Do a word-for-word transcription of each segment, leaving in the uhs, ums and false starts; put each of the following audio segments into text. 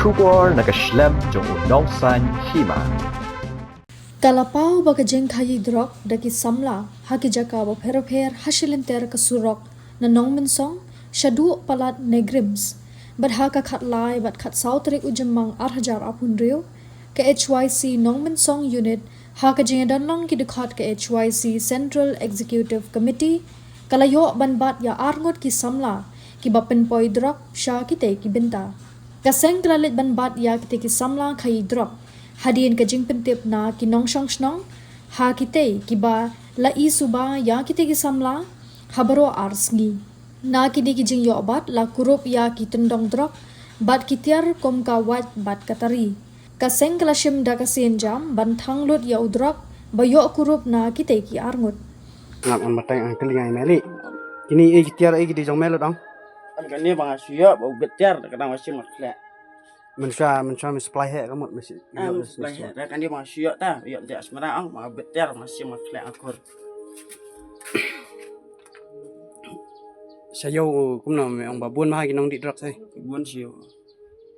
Khubor na ka shlem jong u nongsaiñ hima. Ka la paw ba ka jingkhaïi drok da ki samla ha ki jaka bapher bapher ha shilynter ka surok na Nongmynsong shaduh palat NEIGRIHMS. Bad ha ka khatlai bad khatsaw tarik u Jymmang ar hajar arphew hynriew, ka H Y C Nongmynsong Unit, ha ka jingïadon lang ki dkhot ka H Y C Central Executive Committee, ka la ïoh ban bat ïa arngut ki samla kiba pynpoi drok sha kitei ki bynta. Ka seng ka la leit ban bat ïa kitei ki samla khaïi drok hadien ka jingpyntip na ki nongshong shnong ha kitei kiba la ïoh suba ïa kitei ki samla ha baroh ar sngi. Na kine ki jingïoh bat la kurup ïa ki tyndong drok bad ki tiar kum ka wait bad ka tari. Ka seng ka la shim da ka sienjam ban thang lut ïa u drok ba ïoh kurup na kitei ki arngut. Ngam an matang ang kali ngai meli. Kini ei ki tiar ei ki di jong melu dong. Kan kane ba nga shu ïoh ba u bit tiar ka dang wa shim khlek. Mynshuwa, mynshuwa me supply he ka mut me si. Ah, me supply he. Da kane ba nga shu ïoh ta, ïoh dia asmara ang, ba nga bit tiar ba nga shim khlek akur. Sha ïoh kumno me ong ba bun ma ki nong dih drok sai. Bun sha ïoh.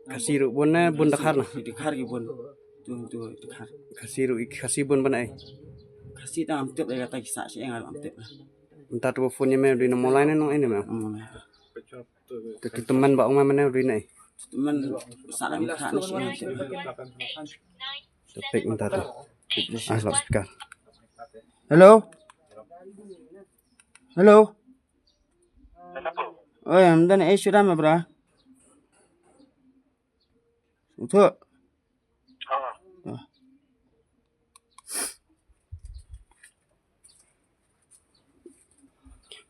Khasi ruh bun ne, bun Dkhar na. Dkhar ki bun. Tu tu Dkhar. Khasi ruh, Khasi bun ban ai. Khasi ta am tip ai kata ki sa shi engal am tip. Mynta tu phone ïa me dei na Molai ne nong ai ne me. Molai. Tu tu teman ba ong me mane dei ne ai. Teman sa lam kha ne shi engal tip. Tu pek mynta tu. Ah, loudspeaker. Hello. Hello. Oi, am dan ai shu dam bra. Utu.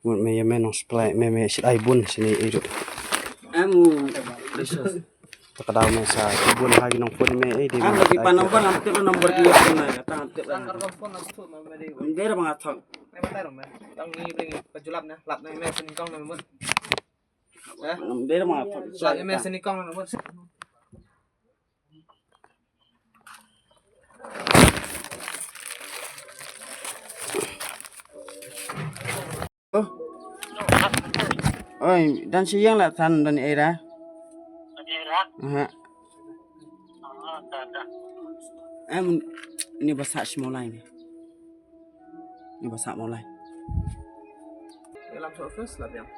Mut me ïa me nong supply me me shit ai bun sini iru. Em u. Ta ka daw me sa ki bun ha ki nong phone me ei di. Am me lagi ai pan number, am tip number ki phone na, ta am tip. Number phone na tu me me di. Em dei ba nga thok. Me ma ta rong me. Tang ni bring pa julap na, lap na me sini kong na me mut. Eh? Em dei ba nga thok. Lap na me sini kong na me mut. Oh. Oi, dan shi ïeng la than dan era. Aha. Em, ni ba sa shi Molai ni. Ni ba sa Molai. Lam sa office la biang.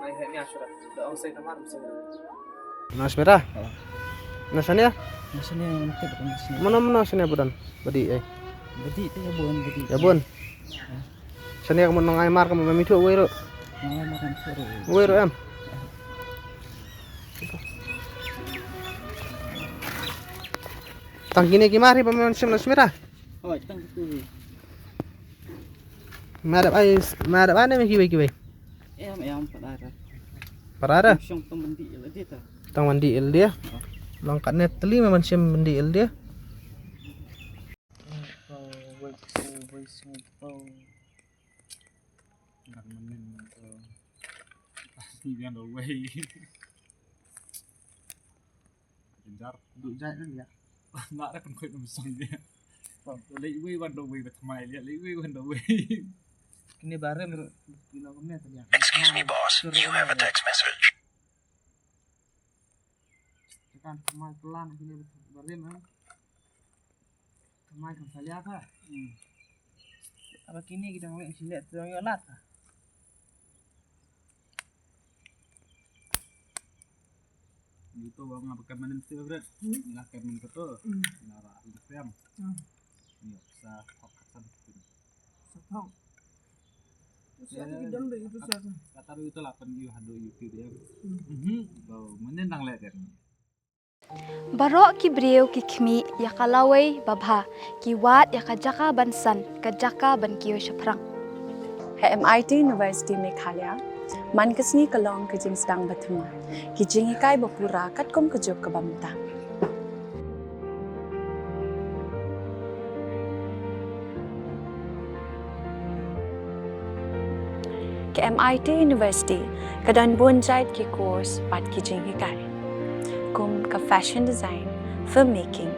Nai he nia sura. Da ong sai tamar mesti. Na shmera? Na shania? Na shania yang tip na shania. Mana mana shania budan? Badi eh. Badi te ya bun, badi. Ya bun. Shania kamu nong ai mar kamu mami thu wei ru. Nong ai mar kamu thu wei ru. Wei ru em. Tang kine ki mar hi ba me shim na shmera. Oi, tang tu hi. Madap ai, madap ane me kiwei kiwei. Em em parara. Parara? Shong tang mandi el dia ta. Tang mandi el dia. Long kat ne teli me man shim mandi el dia. Ngan manin tu. Pasti biang dawai. Jar. Duk jai kan ya. Nak dah kan kuat nam song dia. Lei wei wan dawai ba thamai dia. Lei wei wan dawai. Kini barem ru kilo kemne tadi. Excuse me, boss. You have a text message. Kan thamai pelan kini barem ah. Thamai kan salia ka. Hmm. Apa kini kita ngeliat silet tu yang lat ka. Itu bang apa kan manem tu berat. Hmm. Nggak kan manem tu. Hmm. Nara Instagram. Hmm. Ni sa hok katan. Sa hok. Sa hok. Kata itu lah pen you hadu YouTube ya. Hmm. Mhm. Bau manen dang lek kan. Baroh ki briew ki khmih ïa ka lawei babha, ki wad ïa ka jaka ban san, ka jaka ban kiew shaphrang. Ha M I T University Meghalaya, man ka sngi ka long ka jingsdang ba thymmai, ki jinghikai ba pura katkum ka juk kaba mynta. Ka M I T University ka don bun jait ki course bad ki jinghikai, kum ka fashion design, filmmaking,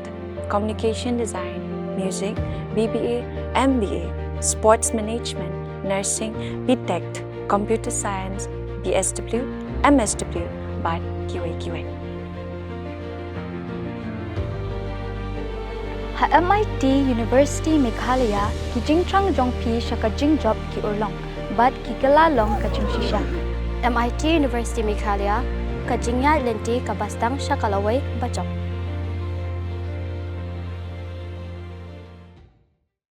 communication design, music, B B A, M B A, sports management, nursing, B Tech, computer science, B S W, M S W bad kiwei kiwei. Ha MIT University Meghalaya, ki jingthrang jong phi sha ka jingjop ki urlong bad ki kylla long ka jingshisha. MIT University Meghalaya, ka jingïaid lynti kaba sdang sha ka lawei bajop.